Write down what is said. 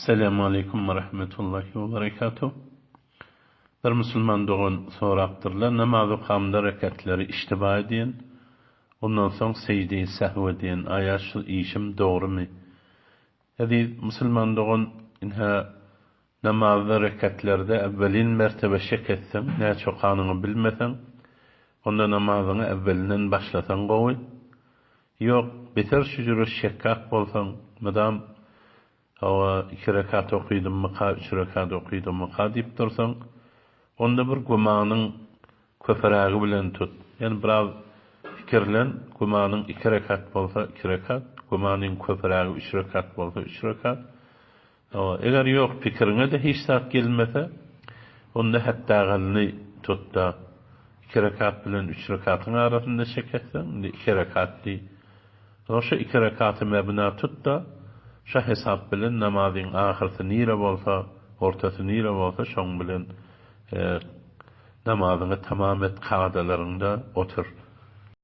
Esselamu aleýkum we rahmetullahi we berekatuh. Bir musulman dogan sorapdyrlar, namaz okamda rekatleri iştiba edýän, ondan soň sejdeýi sehw edýän, aýa şu işim dogrymy? Eziz musulman dogan, inhä namazda rekatlerde äwwelin mertebe şek etseň, näçe okanyňy bilmeseň, onda namazyňy äwwelinden başlasaň gowy. Ýok, beter şu jüre şekkak bolsaň, mydam Hawa, iki rekat okydymmyka, üç rekat okydymmyka diýip dursaň, onda bir gümanyň köpürägi bilen tut. Ýöne biraz pikirlen, gümanyň iki rekat bolsa, iki rekat, gümanyň köpürägi üç rekat bolsa, üç rekat. Hawa, eger ýok, pikiriňe-de hiç zat gelmese, onda hätdägalyny tut-da, iki rekat bilen üç rekatyň arasynda şek etseň, indi iki rekat diý. Soň şu iki rekaty mebna tut-da, şo hesap bilen namazyň ahyrsy nire bolsa, ortasy nire bolsa, şoň bilen namazyňy tamam et, kadalaryňda otur.